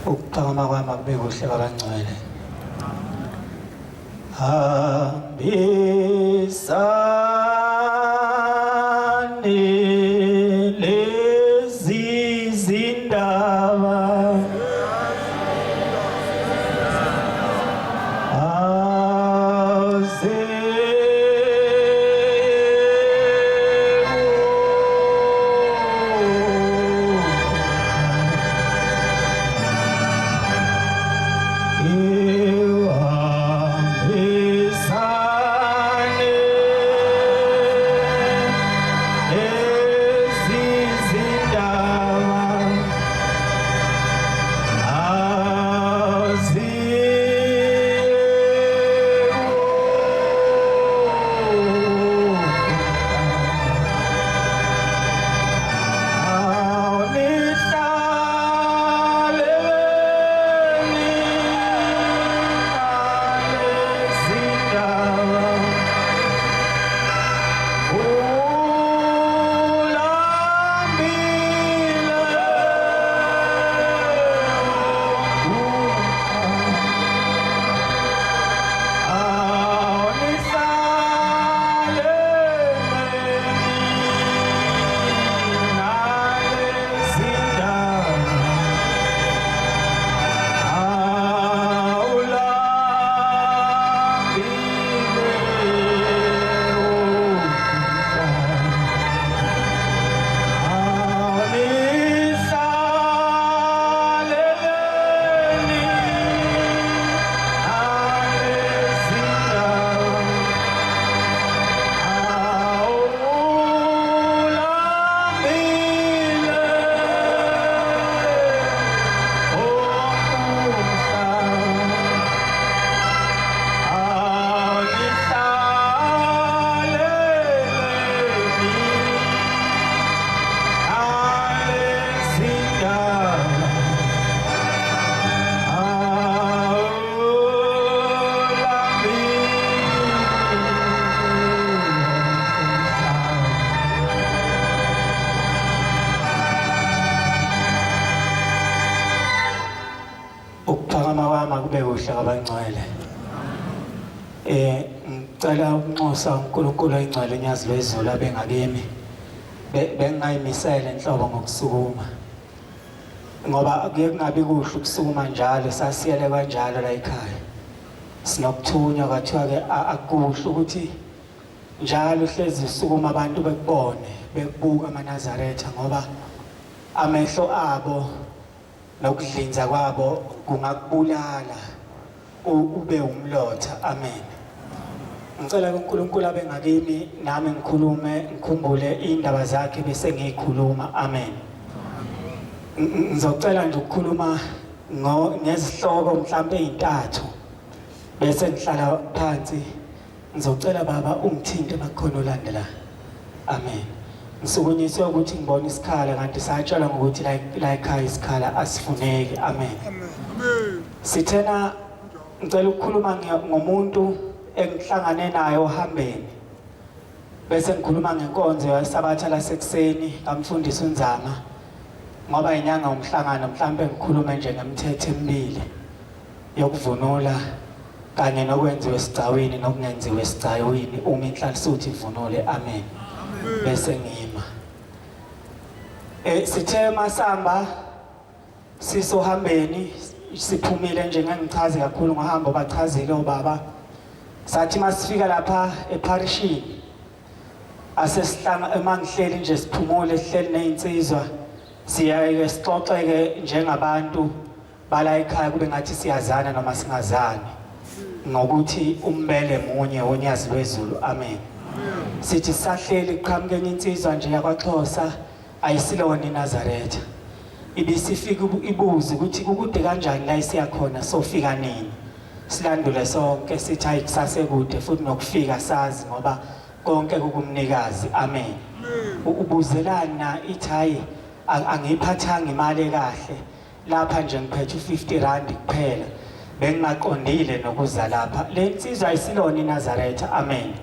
Ukuphakama kwami akube kuhle kwabangcwele. Hambisani lezi zindaba. Ukuphakama kwami akube kuhle kwabangcwele. Ngicela ukunxusa uNkulunkulu oyingcwele uNyazi lwezulu abe ngakimi. Bengingayimisele inhlobo ngokusukuma. Ngoba kuye kungabi kuhle ukusukuma njalo sasiyele kanjalo la ekhaya. Sinokuthunywa kwathiwa ke akukuhle ukuthi njalo uhlezi usukuma abantu bekubone bekubuka amaNazaretha ngoba amehlo abo nokudlinza kwabo kungakubulala ube umlotha. Amen. Ngicela uNkulunkulu abe ngakimi nami ngikhulume ngikhumbule indaba zakhe bese ngiyikhuluma. Amen. Ngizocela nje ukukhuluma ngezihloko mhlawumbe ezintathu bese ngihlala phansi. Ngizocela baba ungithinte makukhona olandelayo. Amen. Ngisukunyiswe ukuthi ngibona isikhala kanti satshelwa ngokuthi la ekhaya isikhala asifuneki. Amen. Sithena ngicela ukukhuluma ngomuntu engihlangane naye ohambeni. Bese ngikhuluma ngenkonzo yeSabatha lasekuseni kamfundisi uNzama ngoba inyanga umhlangano mhlambe ngikhulume nje ngemithetho emibili yokuvunula kanye nokwenziwa esigcawini nokungenziwa esigcawini uma inhlalisuthi ivunule. Amen. Bese ngima. Sithe masamba sisohambeni siphumile nje ngangichaze kakhulu ngohambo bachazile obaba. Sathi masifika lapha eParishini asesihlanga emangihleli nje siphumule sihleli nezinsizwa siyaye sixoxeke njengabantu bala ekhaya kube ngathi siyazana noma singazani ngokuthi umbele munye wonyazi lwezulu. Amen. Sithi sahleli qhamuke enye insizwa nje yakwaXhosa ayisilona iNazaretha. Ibisifika ibuze ukuthi kukude kanjani la isiyakhona sofika nini. Silandule sonke sithi hayi kusasekude futhi nokufika sazi ngoba konke kukumnikazi. Amen. Ubuzelani na ithi hayi angiyiphathanga imali ekahle. Lapha nje ngiphethe u-50 rand kuphela. Bengingaqondile nokuza lapha. Le nsizwa ayisilona iNazaretha. Amen.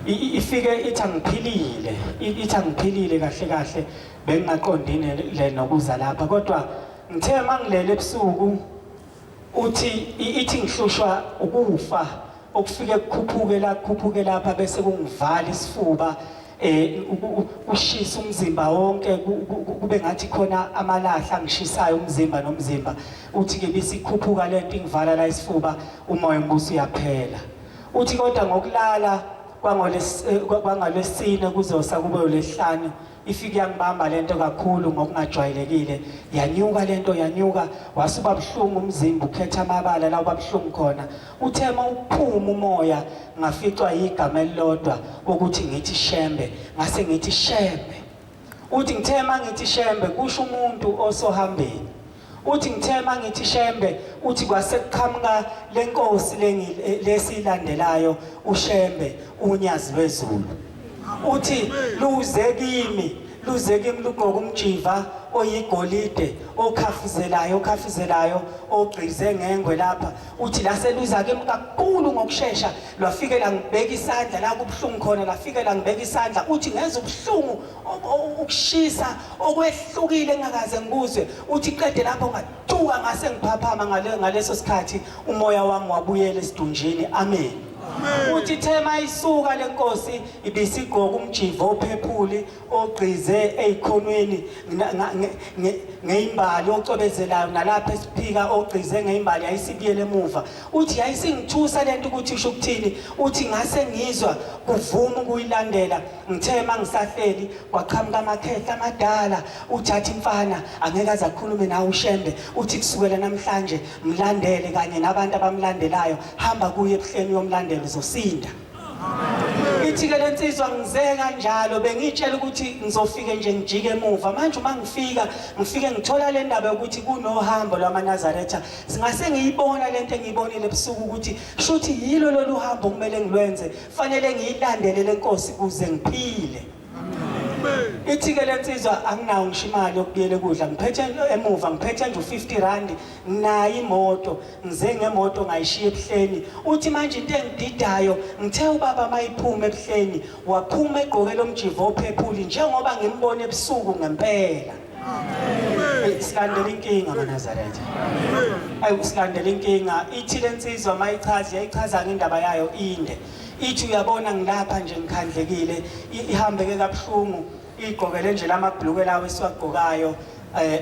Ifike ithi angiphilile, ithi angiphilile kahle kahle bengingaqondile nokuza lapha kodwa Ngithe mangilele ebusuku uthi ithi ngihlushwa ukufa okufike kukhuphuke la kukhuphuke lapha bese kungivala isifuba kushisa umzimba wonke kube ngathi khona amalahla angishisayo umzimba nomzimba. Uthi ke bisikhuphuka lento ingivala la isifuba, umoya umbuso uyaphela. Uthi kodwa ngokulala kwangalwesine kuzosa kube ulesihlanu ifike yangibamba lento kakhulu ngokungajwayelekile, yanyuka lento yanyuka, wasuba buhlungu umzimba, ukhetha amabala la uba buhlungu khona. Uthe mawuphuma umoya ngaficwa igama elilodwa ukuthi ngithi Shembe, ngase ngithi Shembe. Uthi ngithe mangithi Shembe kusho umuntu osohambeni. Uthi ngithe mangithi Shembe, uthi kwase kuqhamuka lenkosi lesilandelayo uShembe uNyazi lwezulu. Uthi luze kimi, luze kimi lugqoka umjiva oyigolide okhafuzelayo, okhafuzelayo ogqize ngengwe lapha. Uthi laseluza kimi kakhulu ngokushesha, lwafike langibeka isandla la kubuhlungu khona, lafike langibeka isandla. Uthi ngeza ubuhlungu ukushisa okwehlukile engakaze ngikuzwe. Uthi qede lapho ngathuka ngase ngiphaphama ngaleso sikhathi umoya wami wabuyela esidunjini. Amen. Uthi thema isuka lenkosi ibisigqoka umjivo ophephuli ogqize ezikhonweni ngeimbali ocwebezelayo nalapha esiphika ogqize ngeimbali yayisibuyele emuva. Uthi yayisingithusa lento ukuthi isho ukuthini. Uthi ngase ngizwa kuvuma ukuyilandela. Ngithe mangisahleli kwaqhamuka amakhehla amadala. Uthi athi mfana angeke aze akhulume nawe uShembe. Uthi kusukela namhlanje mlandele kanye nabantu abamlandelayo, hamba kuye ebuhleni uyomlandela uzosinda. Ithi ke lensizwa ngize kanjalo, bengitshela ukuthi ngizofike nje ngijike emuva. Manje uma ngifika ngifike ngithola le ndaba yokuthi kunohambo lwamaNazaretha, singase ngiyibona lento engiyibonile ebusuku ukuthi shuthi yilo lolu hambo kumele ngilwenze, fanele ngiyilandele lenkosi kuze ngiphile. Ithi ke lensizwa anginawo ngisho imali yokubuyela ekudla, ngiphethe emuva ngiphethe nje u50 rand, nginayo imoto, ngize ngemoto ngayishiya ebuhleni. Uthi manje into engididayo, ngithe ubaba mayiphuma ebuhleni waphuma egqoke lomjivo ophephuli njengoba ngimbone ebusuku ngempela. Silandela inkinga maNazaretha. Ayi silandela inkinga. Ithi lensizwa mayichaza, yayichaza ngendaba yayo inde. Ithi uyabona ngilapha nje ngikhandlekile, ihambeke kabuhlungu, igqokele nje lamabhluke lawo esiwagqokayo,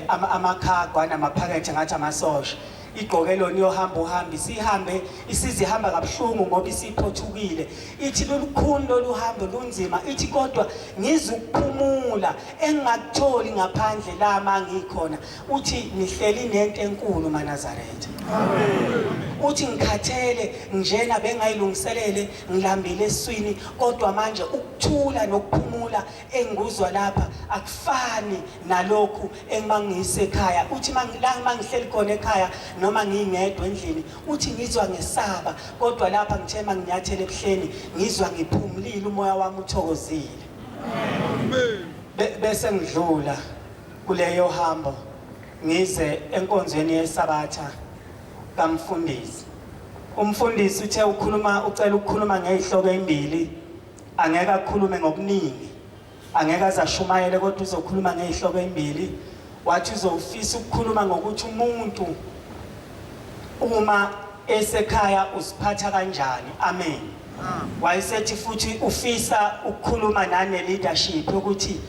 amakhagwa namaphakethe ngathi amasosha. Igqoke lona iyohamba uhambe, isihambe isizihamba kabuhlungu ngoba isiphothukile. Ithi lolukhuni lolu hambo lunzima, ithi kodwa ngizukuphumula engingakutholi ngaphandle la mangikhona. Uthi nihleli nento enkulu maNazaretha. Uthi ngikhathele njena bengayilungiselele, ngilambile eswini, kodwa manje ukuthula nokuphumula engikuzwa lapha akufani nalokhu engimangisekhaya. Uthi la mangihleli khona ekhaya noma ngingedwa endlini, uthi ngizwa ngesaba, kodwa lapha ngithe manginyathele ebuhleni ngizwa ngiphumulile, umoya wami uthokozile. Bese ngidlula kuleyo hambo ngize enkonzweni yeSabatha kamfundisi. Umfundisi uthe ukhuluma, ucela ukukhuluma ngezihloko ezimbili, angeke akhulume ngokuningi, angeke azashumayele, kodwa uzokhuluma ngezihloko ezimbili. Wathi uzofisa ukukhuluma ngokuthi umuntu uma esekhaya uziphatha kanjani. Amen. Wayesethi futhi ufisa ukukhuluma nane leadership ukuthi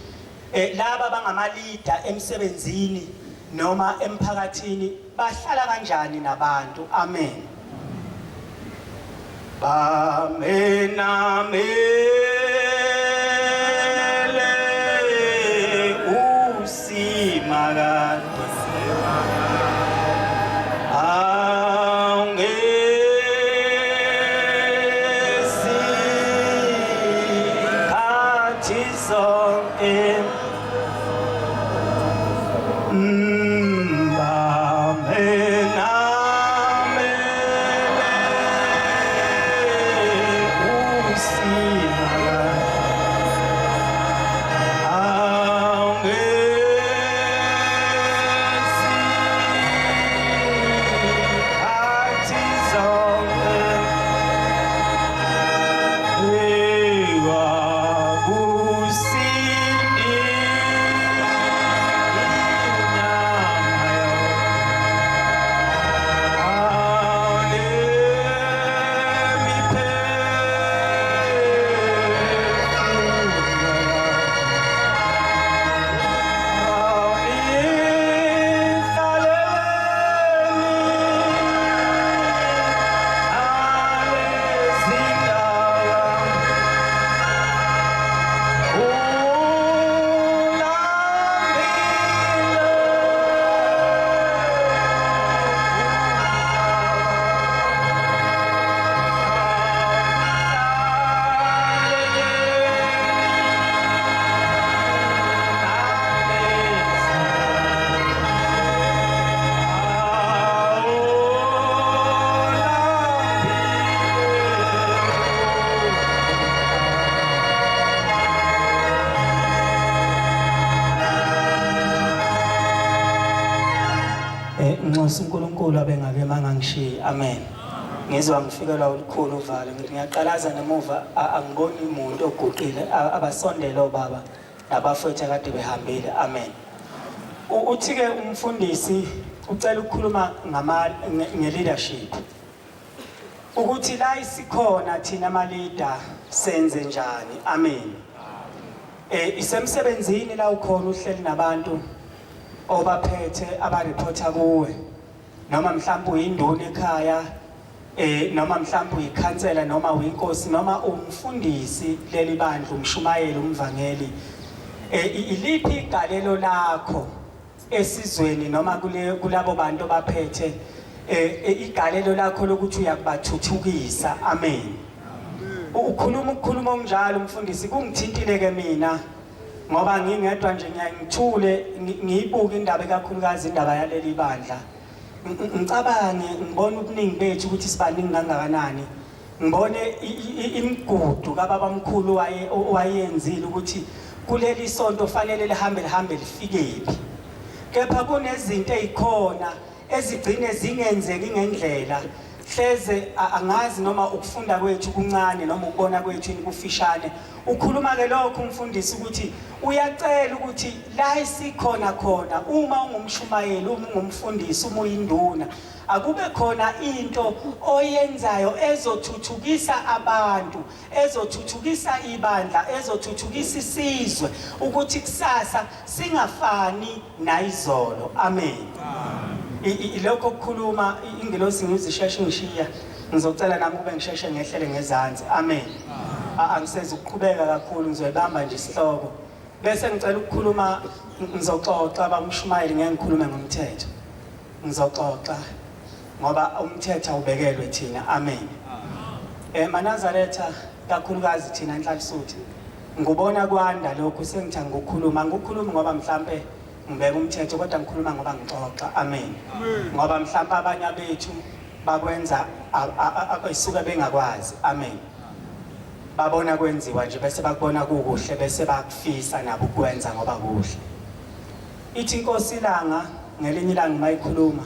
laba bangama leader emsebenzini noma emphakathini bahlala kanjani nabantu. Amen. Bamenamele uSimakade, angesikhathi sonke bamenamele uSimakade. Nginxusa uNkulunkulu abengake mangangishiyi. Amen. Ngizwa ngifikelwa olukhulu uvalo, ngithi ngiyaqalaza ngemuva angiboni umuntu oguqile, abasondele obaba nabafowethu akade behambile. Amen. Uthi-ke umfundisi ucela ukukhuluma nge-leadership, ukuthi la isikhona thina ama-leader senze njani. Amen. Isemsebenzini la ukhona uhleli nabantu obaphethe abareporta kuwe, noma mhlawumbe uyinduna ekhaya, noma mhlawumbe uyikhansela, noma uyinkosi, noma umfundisi leli bandla, umshumayeli, umvangeli. Iliphi igalelo lakho esizweni noma kulabo bantu abaphethe, igalelo lakho lokuthi uyakubathuthukisa? Amen. Ukhuluma ukukhuluma okunjalo umfundisi, kungithintile ke mina ngoba ngingedwa nje ngiyangithule ngiyibuke indaba, ekakhulukazi indaba yaleli bandla. Ngicabange ngibona ubuningi bethu ukuthi sibaningi kangakanani, ngibone imigudu kababamkhulu wayenzile ukuthi kuleli sonto fanele lihambe lihambe lifikephi, kepha kunezinto ezikhona ezigcine zingenzeki ngendlela. Hleze angazi noma ukufunda kwethu kuncane noma ukubona kwethu kufishane. Ukhuluma ke lokho umfundisi ukuthi uyacela ukuthi la isikhona khona, uma ungumshumayeli, uma ungumfundisi, uma uyinduna, akube khona into oyenzayo ezothuthukisa abantu, ezothuthukisa ibandla, ezothuthukisa isizwe, ukuthi kusasa singafani nayizolo. Amen. Ilokho kukhuluma ingelosi ngizisheshe ngishiya, ngizocela nami kube ngisheshe ngehlele ngezansi. Amen. Angisezi ukuqhubeka kakhulu, ngizoyibamba nje isihloko bese ngicela ukukhuluma. Ngizoxoxa bamshumayeli, ngeke ngikhulume ngomthetho, ngizoxoxa ngoba umthetho awubekelwe thina. Amen. MaNazaretha, kakhulukazi thina Nhlalisuthi, ngubona kwanda lokhu sengithi angikukhuluma, angikukhulumi ngoba mhlambe ngibeka umthetho, kodwa ngikhuluma ngoba ngixoxa. Amen. Ngoba mhlambe abanye abethu bakwenza esuke bengakwazi. Amen. Babona kwenziwa nje bese bakubona kukuhle, bese bakufisa nabo ukwenza ngoba kuhle. Ithi inkosi ilanga ngelinye ilanga mayikhuluma,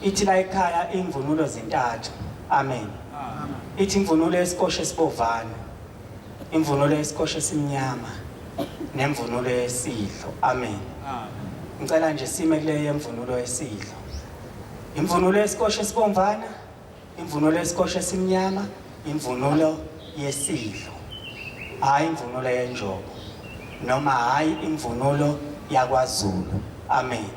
ithi la ekhaya imvunulo zintathu. Amen. Ithi imvunulo yesikoshe esibovana, imvunulo yesikoshe esimnyama, nemvunulo yesidlo. Amen. Ngicela nje sime kule yemvunulo yesidlo. Imvunulo yesikoshe esibomvana, imvunulo yesikoshe esimnyama, imvunulo yesidlo, hayi imvunulo yenjobo, noma hayi imvunulo yakwaZulu. Amen.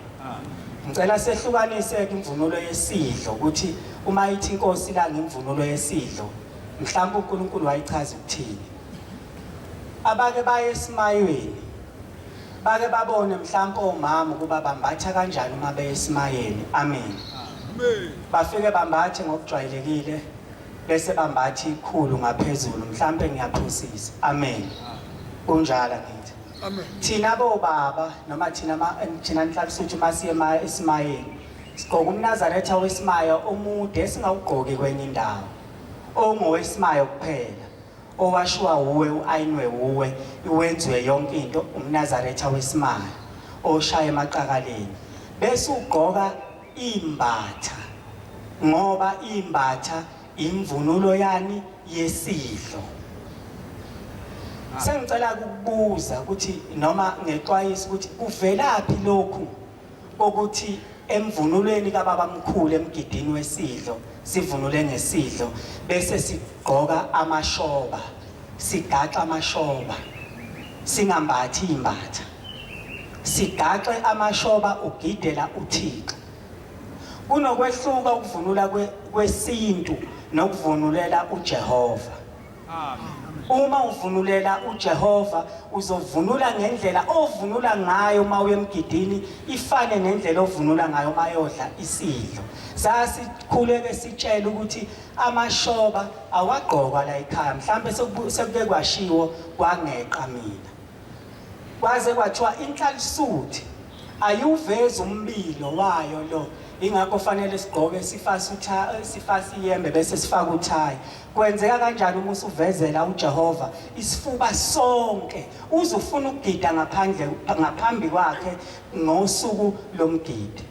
Ngicela sehlukanise imvunulo yesidlo, ukuthi uma ithi inkosi la ngemvunulo yesidlo, mhlawumbe uNkulunkulu wayichaza ukuthini. Abake baye esimayweni bake babone mhlawumbe omama ukuba bambatha kanjani uma beye esimayeni. Amen. Bafike bambathe ngokujwayelekile, bese bambatha ikhulu ngaphezulu, mhlawumbe ngiyaphosisa. Amen. Kunjalo ngithi. Amen. Thina bobaba noma thina Nhlalisuthi masiye esimayeni, sigqoka umNazaretha wesimaya omude esingawugqoki kwenye indawo, ongowesimaya kuphela, owashiwa wuwe, uayinwe wuwe, wenziwe yonke into, umNazaretha wesimaya oshaya emaqakaleni, bese ugqoka imbatha, ngoba imbatha imvunulo yani yesidlo. Sengicela ukubuza ukuthi noma ngexwayisa ukuthi kuvelaphi lokhu kokuthi emvunulweni kababamkhulu emgidini wesidlo sivunule ngesidlo, bese sigqoka amashoba, sigaxa amashoba, singambathi imbatha, sigaxe amashoba ugidela uThixo. Kunokwehluka ukuvunula kwesintu nokuvunulela uJehova. Uma uvunulela uJehova, uzovunula ngendlela ovunula ngayo uma uya emgidini, ifane nendlela ovunula ngayo uma yodla isidlo. Sasikhuleke sitshela ukuthi amashoba awagqokwa la ekhaya, mhlambe sekuke kwashiwo kwangeqa mina, kwaze kwathiwa inhlalisuthi ayiwuvezi umbilo wayo lo, ingakho fanele sigqoke sifase iyembe bese sifaka uthayi. Kwenzeka kanjani uma usuvezela uJehova isifuba sonke, uze ufuna ukugida ngaphandle ngaphambi kwakhe ngosuku lomgidi?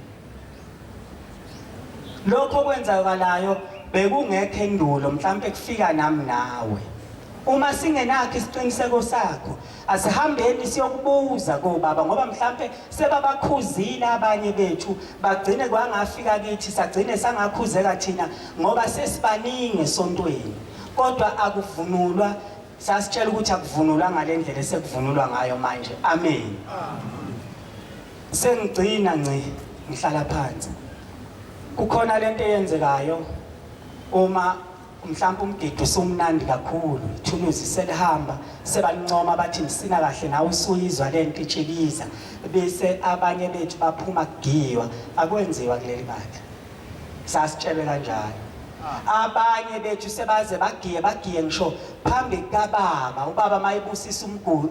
Lokho okwenzakalayo bekungekho endulo mhlampe kufika nami nawe. Uma singenakho isiqiniseko sakho asihambeni siyokubuza kobaba ngoba mhlampe sebabakhuzile abanye bethu bagcine kwangafika kithi sagcine sangakhuzeka thina ngoba sesibaningi esontweni kodwa akuvunulwa sasitshela ukuthi akuvunulwa ngalendlela esekuvunulwa ngayo manje amen sengigcina ngci ngihlala phansi kukhona lento eyenzekayo uma mhlawumbe umgidi usumnandi kakhulu ithuluzi selihamba sebalincoma bathi nisina kahle nawe usuyizwa lento itshikiza bese abanye bethu baphuma kugiywa akwenziwa kuleli bandla sasitshelwe kanjalo abanye bethu sebaze bagiye bagiye ngisho phambi kukababa ubaba mayibusisa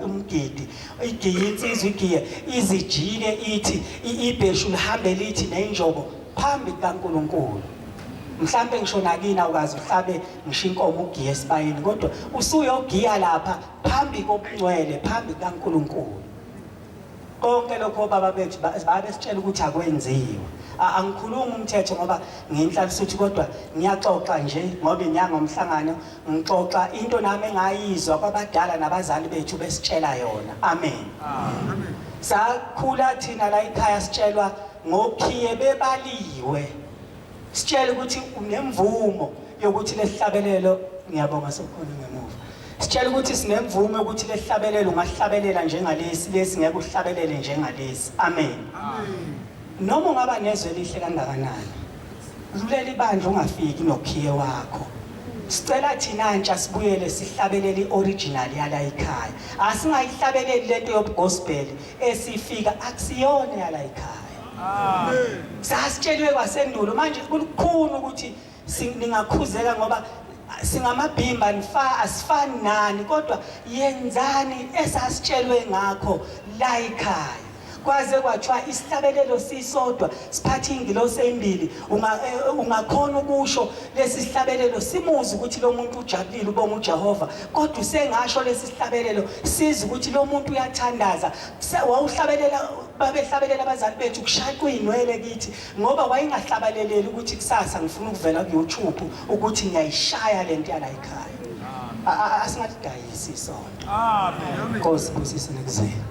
umgidi igiye insizwa igiye izijike ithi ibheshu lihambe lithi nenjobo phambi kukaNkulunkulu mhlampe ngisho nakini awukaze uhlabe ngisho inkomo ugiye esibayeni kodwa usuyogiya lapha phambi kobungcwele phambi kukaNkulunkulu konke lokho obaba bethu babesitshela ukuthi akwenziwa angikhulumi umthetho ngoba ngiyinhlalisuthi kodwa ngiyaxoxa nje ngoba inyanga umhlangano ngixoxa into nami engayizwa kwabadala nabazali bethu besitshela yona amen amen sakhula thina la ekhaya sitshelwa ngokhiye bebaliwe sitshela ukuthi unemvumo yokuthi lesihlabelelo ngiyabonga sokhona ngemuva sitshela ukuthi sinemvumo yokuthi lesihlabelelo ungahlabelela njengalesi lesi ngeke uhlabelele njengalesi amen noma ungaba nezwe elihle kangakanani kuleli bandla ungafiki nokhiye wakho sicela thina ntsha sibuyele sihlabelele i-original yala ekhaya asingayihlabeleli lento yobugospel esifika akusiyona yala ekhaya Amen. Sasitsheliwe kwasendulo manje kulukhuni ukuthi ningakhuzeka ngoba singamabhimba nifa asifani nani kodwa yenzani esasitshelwe ngakho la ekhaya kwaze kwathiwa isihlabelelo sisodwa siphathe ingilosi ezimbili eh, ungakhona ukusho lesi sihlabelelo simuzi ukuthi lo muntu ujabulile ubonga uJehova kodwa usengasho lesi sihlabelelo sizi ukuthi lo muntu uyathandaza wawuhlabelela babehlabelela abazali bethu kushaqwa iy'nwele kithi ngoba wayengahlabaleleli ukuthi kusasa ngifuna ukuvela ku-youtube ukuthi ngiyayishaya le nto yala ekhaya asingalidayisi isonto nkosi busise nekuzweni.